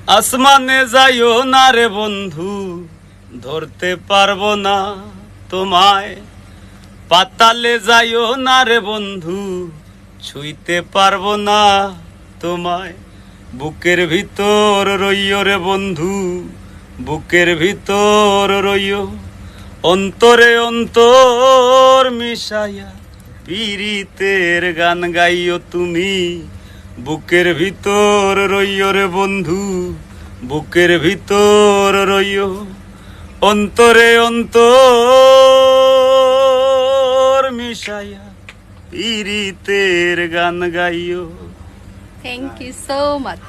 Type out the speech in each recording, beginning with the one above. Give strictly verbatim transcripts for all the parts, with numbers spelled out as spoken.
আসমানে যাইও না রে বন্ধু, ধরতে পারবো না তোমায়। পাতালে যাইও না রে বন্ধু, ছুঁইতে পারবো না তোমায়। বুকের ভিতর রইও রে বন্ধু, বুকের ভিতর রইও। অন্তরে অন্তর মিশাইয়া পিরিতের গান গাইও তুমি। বুকের ভিতর রইও রে বন্ধু, বুকের ভিতর রইও। অন্তরে অন্তর মিশাইয়া পিরিতের গান গাইও। Thank you so much.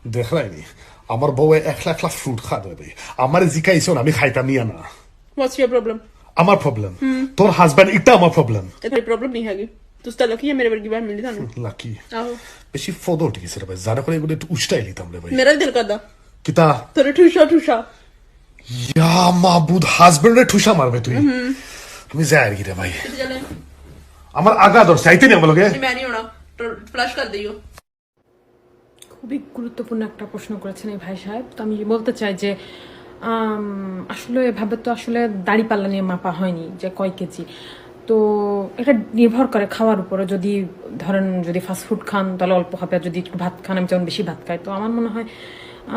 দেখলায়নি, আমার বউয়ে একলা একলা ফ্রুট খায় রে ভাই। আমারে জিকাইছইন, আমি খাইতাম ইয়া না। What's your problem? আমার প্রবলেম, তোর হাজব্যান্ড, এটা আমার প্রবলেম। ये तेरी प्रॉब्लम नहीं हैगी। तू तो लकी है मेरे वर्गी बहन मिली थानू। লাকি। आहो। বেশি ফদ উঠি গেছে রে ভাই, যারা করে এগুলো একটু উষ্টাই নিতাম রে ভাই। मेरा भी दिल करदा। কিতা? तेरे ठूसा ठूसा। ইয়া মাবুদ, হাজব্যান্ডরে ঠুসা মারবে তুই। আমি যাই আর কি রে ভাই। चले। আমার আগা ধর, চাইতে নি আমার লগে। मैं नहीं होना। फ्लश कर दियो। খুবই গুরুত্বপূর্ণ একটা প্রশ্ন করেছেন এই ভাই সাহেব। তো আমি বলতে চাই যে আম, আসলে এভাবে তো আসলে দাড়িপাল্লা নিয়ে মাপা হয়নি যে কয় কেজি। তো এটা নির্ভর করে খাওয়ার উপরে। যদি ধরেন যদি ফাস্ট ফুড খান তাহলে অল্প হবে, আর যদি একটু ভাত খান, আমি যেমন বেশি ভাত খাই, তো আমার মনে হয়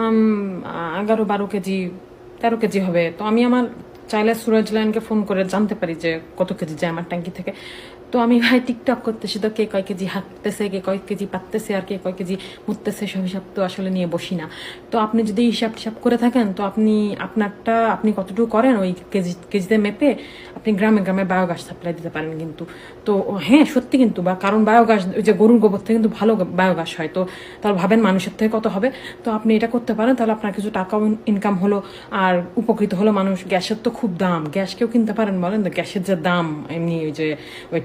আম, এগারো বারো কেজি, তেরো কেজি হবে। তো আমি আমার চাইলে সুরজ লায়নকে ফোন করে জানতে পারি যে কত কেজি যায় আমার ট্যাঙ্কি থেকে। তো আমি ভাই টিকটক করতেছি, তো কে কয় কেজি হাঁটতেছে, কে কয় কেজি পাততেছে, আর কে কয় কেজি মুততেছে, সব হিসাব তো আসলে নিয়ে বসি না। তো আপনি যদি হিসাব টিসাব করে থাকেন, তো আপনি আপনারটা আপনি কতটুকু করেন ওই কেজি কেজিতে মেপে আপনি গ্রামে গ্রামে বায়োগ্যাস সাপ্লাই দিতে পারেন। কিন্তু তো হ্যাঁ, সত্যি কিন্তু, বা কারণ বায়োগ্যাস, ওই যে গরুর গোবর থেকে কিন্তু ভালো বায়োগ্যাস হয়। তো তাহলে ভাবেন মানুষের থেকে কত হবে। তো আপনি এটা করতে পারেন, তাহলে আপনার কিছু টাকাও ইনকাম হলো, আর উপকৃত হলো মানুষ। গ্যাসের তো খুব দাম, গ্যাস কেউ কিনতে পারেন বলেন? তো গ্যাসের যে দাম, এমনি ওই যে ওই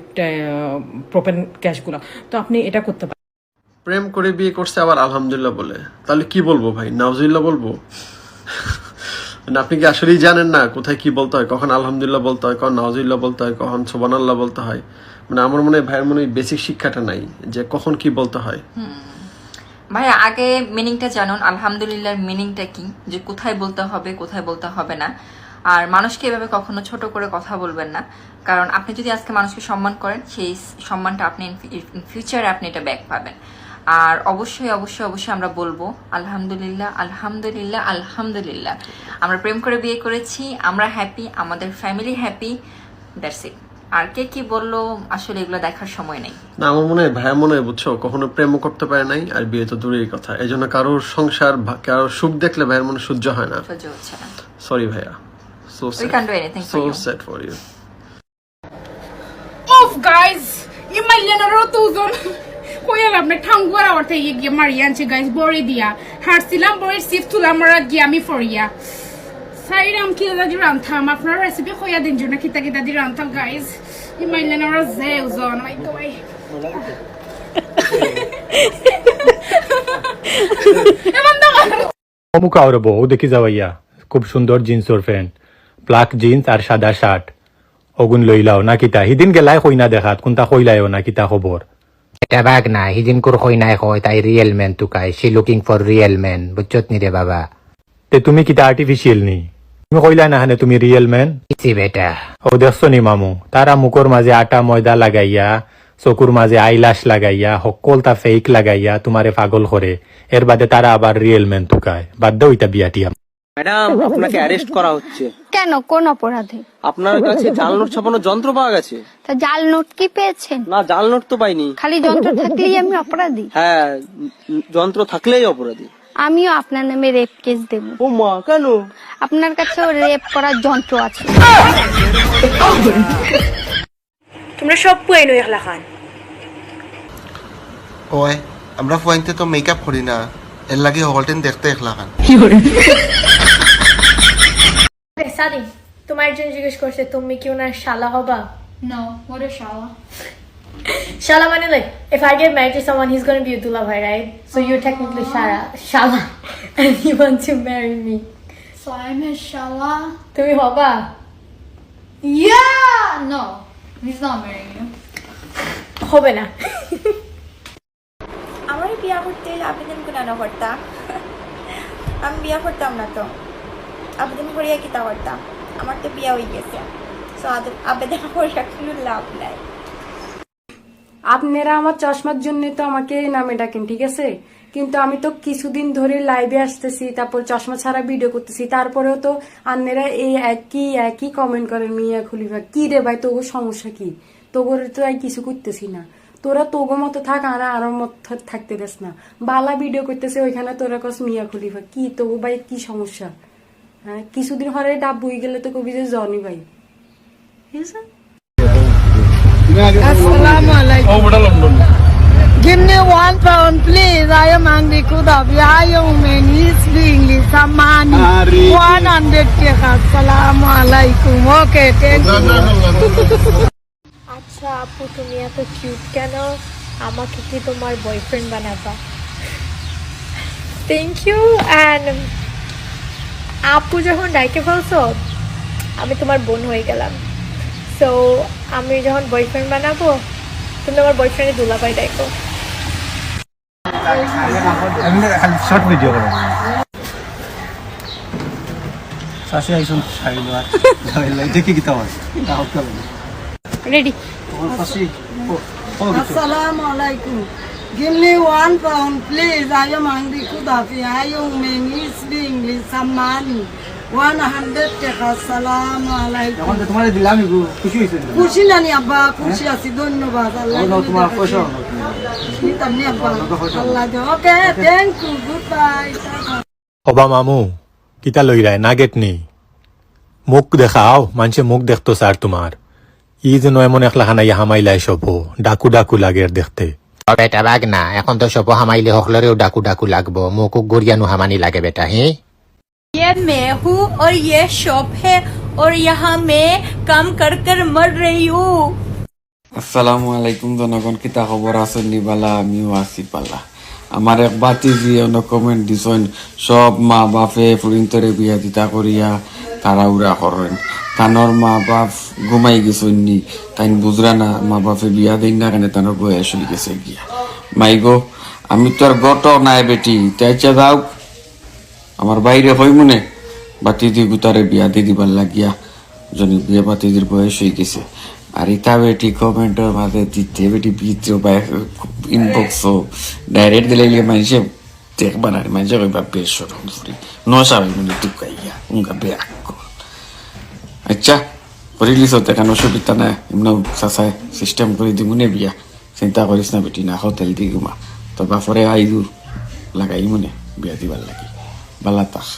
প্রোপেন গ্যাসগুলো, তো আপনি এটা করতে পারেন। প্রেম করে বিয়ে করছে আবার আলহামদুলিল্লাহ বলে, তাহলে কি বলবো ভাই? নাউজুবিল্লাহ বলবো? মানে, আপনি কি আসলেই জানেন না কোথায় কি বলতে হয়, কখন আলহামদুলিল্লাহ বলতে হয়, কখন নাউজুবিল্লাহ বলতে হয়, কখন সুবহানাল্লাহ বলতে হয়? মানে, আমার মনে হয় ভাইয়ের মনে হয় বেসিক শিক্ষাটা নাই যে কখন কি বলতে হয়। ভাইয়া, আগে মিনিংটা জানুন, আলহামদুলিল্লাহর মিনিংটা কি, যে কোথায় বলতে হবে, কোথায় বলতে হবে না। আর মানুষকে এভাবে কখনো ছোট করে কথা বলবেন না, কারণ আপনি যদি আজকে মানুষকে সম্মান করেন, সেই সম্মানটা আপনি ইন ফিউচারে আপনি এটা ব্যাক পাবেন। আর অবশ্যই অবশ্যই অবশ্যই আমরা বলবো আলহামদুলিল্লাহ, আলহামদুলিল্লাহ, আলহামদুলিল্লাহ। আমরা প্রেম করে বিয়ে করেছি, আমরা হ্যাপি, আমাদের ফ্যামিলি হ্যাপি, দ্যাটস ইট। আর কে কি বললো, আসলে এগুলো দেখার সময় নেই। না, আমার মনে হয় ভাইয়া মনে হয়, বুঝছো, কখনো প্রেমও করতে পারে নাই, আর বিয়ে তো দূরের কথা। এই জন্য কারোর সংসার, ভা- কারোর সুখ দেখলে ভাইয়ের মনে সহ্য হয় না। সহ্য হচ্ছে না। সরি ভাইয়া, so We can't do anything for so you. Sad for you. Oof, guys! ইমাইলেনারও তো ওজন কইলাম না, ঠাঙ্গুয়ার আওয়ার থেকে গিয়ে মারি আনছি, গাইস, বড়ি দিয়া। হারছিলাম বড়ির সিফ তুলা মারাত গিয়া আমি ফড়িয়া। সাইরাম কি দাদি রান্তাম, আপনার রেসিপি কইয়া দিন জন্য কিতা কিতা দি রান্তাম, গাইস। ইমাইলেনারও যে ওজন, মাই গো, মাই। এ বন্ধ কর। অমুকা ওর বউ দেখি যাওয়াইয়া, খুব সুন্দর জিন্সর প্যান্ট, ব্ল্যাক জিন্স আর সাদা শার্ট। অগুন লইলাও না কিতা? হিদিন গেলাই কইনা দেখাত, কোনটা কইলাইও না কিতা খবর? এটা বাগ না, হিদিন কুর কইনায় কয় তাই রিয়েল ম্যান তুকায়, she looking for real man, বুঝছত নি রে বাবা? তে তুমি কিতা আর্টিফিশিয়াল নি? তুমি কইলা না হানে তুমি রিয়েল ম্যান? ইসি বেটা। ও দেখছো নি মামু, তারা মুখর মাঝে আটা ময়দা লাগাইয়া, চকুর মাঝে আইলাশ লাগাইয়া, হক্কলতা ফেক লাগাইয়া তোমারে পাগল করে, এর বাদে তারা আবার রিয়েল ম্যান তুকায়। বাদ দাও ইতা বিয়াটিয়া। ম্যাডাম, আপনাকে অ্যারেস্ট করা হচ্ছে। কেন, কোন অপরাধে? আপনার কাছে জাল নোট ছাপানোর যন্ত্র পাওয়া গেছে। তা জাল নোট কি পেয়েছেন? না, জাল নোট তো পাইনি। খালি যন্ত্র থাকলেই আমি অপরাধী? হ্যাঁ, উম, যন্ত্র থাকলেই অপরাধী। আমিও আপনার নামে রেপ কেস দেব। ও মা, কেন? আপনার কাছেও রেপ করার যন্ত্র আছে। তোমরা সব পুয়াইন একলাখান। ওই, আমরা ফুয়াইন্তে তো মেকআপ করি না, এর লাগি হকলটেন দেখতে একলাখান। সানি, তোমার একজন জিজ্ঞেস করছে তুমি কি ওনার শালা হবা? No, what a শালা? শালা মানে, like, if I get married to someone, he's gonna be a দুলাভাই, right? So you're technically শালা, শালা, and he wants to marry me. So I'm his শালা. তুমি হবা? Yeah, no, he's not marrying you. হবে না। আমার এই বিয়া করতে অইলে আবেদন কুনানো করতাম। আমি বিয়া করতাম না তো, আবেদন করিয়া কিতা করতাম? আমার তো বিয়া অই গেছে। So আদ-, আবেদন করিয়া কুনু লাভ নাই। আপনারা আমার চশমার জন্য তো আমাকে এই নামে ডাকেন, ঠিক আছে? কিন্তু আমি তো কিছুদিন ধরে লাইভে আসতেছি, তারপর চশমা ছাড়া ভিডিও করতেছি, তারপরেও তো আপনারা এই একই, একই কমেন্ট করেন, "মিয়া খলিফা।" কি রে ভাই, তোর সমস্যা কি? তোর তো আমি কিছু করতেছি না, তোরা তোগো মতো থাক, আর আমার মতো থা-, থাকতে দেস না। বালা ভিডিও করতেছে, ওইখানে তোরা কস মিয়া খলিফা। কি তোগো ভাই, কি সমস্যা? হ্যাঁ, কিছুদিন হরে ডাব বই গেলে তো কবি যে জনি ভাই, ঠিক আছে? Assalamu alaikum. Oh, betul, London. Give me one pound, please. I am hungry. Could have I am in English, some money. One hundred টাকা. Assalamu alaikum. Okay, thank you. আচ্ছা আপু, তুমি এত কিউট কেন? আমাকে কি তোমার বয়ফ্রেন্ড বানাবা? Thank you. অ্যান্ড আপু যখন ডাইকে ফেলছো, আমি তোমার বোন হয়ে গেলাম। সো আমি যখন বয়ফ্রেন্ড বানাবো, তুমি আমার বয়ফ্রেন্ডে দুলাভাই ডাকো। আমি খালি শর্ট ভিডিও করো। চাচি আইছন শাড়ি লওয়া। দেখি কিতা হয়। রেডি। তোমার চাচি। Assalamu alaikum. Give me one pound, please. I am hungry. Could have I am in English, some money. One hundred টাকা. Assalamu alaikum. এখন তো তোমার দিলাম, খুশি হয়েছে? খুশি নানি আব্বা, খুশি আছি, ধন্যবাদ। আল্লাহ তোমার পয়সা। নিতাম নি আব্বা। আল্লাহ দে। Okay, thank you. Goodbye. ওবা মামু, কিতা লইরায়, নাগেট নি? মুখ দেখাও, মানষে মুখ দেখতো স্যার তোমার। ই যেন এমন একলা খানাইয়া হামাইলায় সব, ডাকু ডাকু লাগের দেখতে। ও বেটা বাগ না, এখন তো সব হামাইলে হকলরেও ডাকু ডাকু লাগবো, মুখ উক গড়িয়ানো হামানি লাগে বেটা, হি? ये मैं हूँ और ये शॉप है और यहाँ मैं काम कर कर मर रही हूँ। আসসালামু আলাইকুম জনগণ, কিতা খবর? আছইন নি বালা? আমিও আছি বালা। আমার এক ভাতিজি অনো কমেন্ট দিছইন, সব মা বাফে ফুড়িন্তরে বিয়া দিতা করিয়া তাড়াহুড়া করইন। তানর মা বাফ ঘুমাই গেছইন নি, তাইন বুঝরা না মা বাফে বিয়া দেইন না কেনে, তানর বয়স অই গেছে গিয়া। মাইগো, আমি তো আর ঘটক নায় বেটি, তাই ইচ্ছা যাও আমার ভাইরে কইমুনে ভাতিজি গুতারে বিয়া দি দিবার লাগিয়া, জনি বিয়া ভাতিজির বয়স অই গেছে। আর ইতা বেটি কমেন্টর মাঝে দিতে বেটি ভিতরে ইনবক্সো ডাইরেক্ট দিলাইলে মানষে দেখবা না, মানষে কইবা বেশরম ফুড়ি, নশা অই মানে তুকাইয়া উঙ্গা বেআক্কল। আচ্ছা, করিলিছো তে কেন অসুবিধা নাই, এমন চাচায় সিস্টেম করি দিমুনে বিয়া। চিন্তা করিস না বেটি, না হোটেল দি ঘুমা। তোর বাফরে আইজু লাগাইমুনে বিয়া দিবার লাগি। বালা থাক।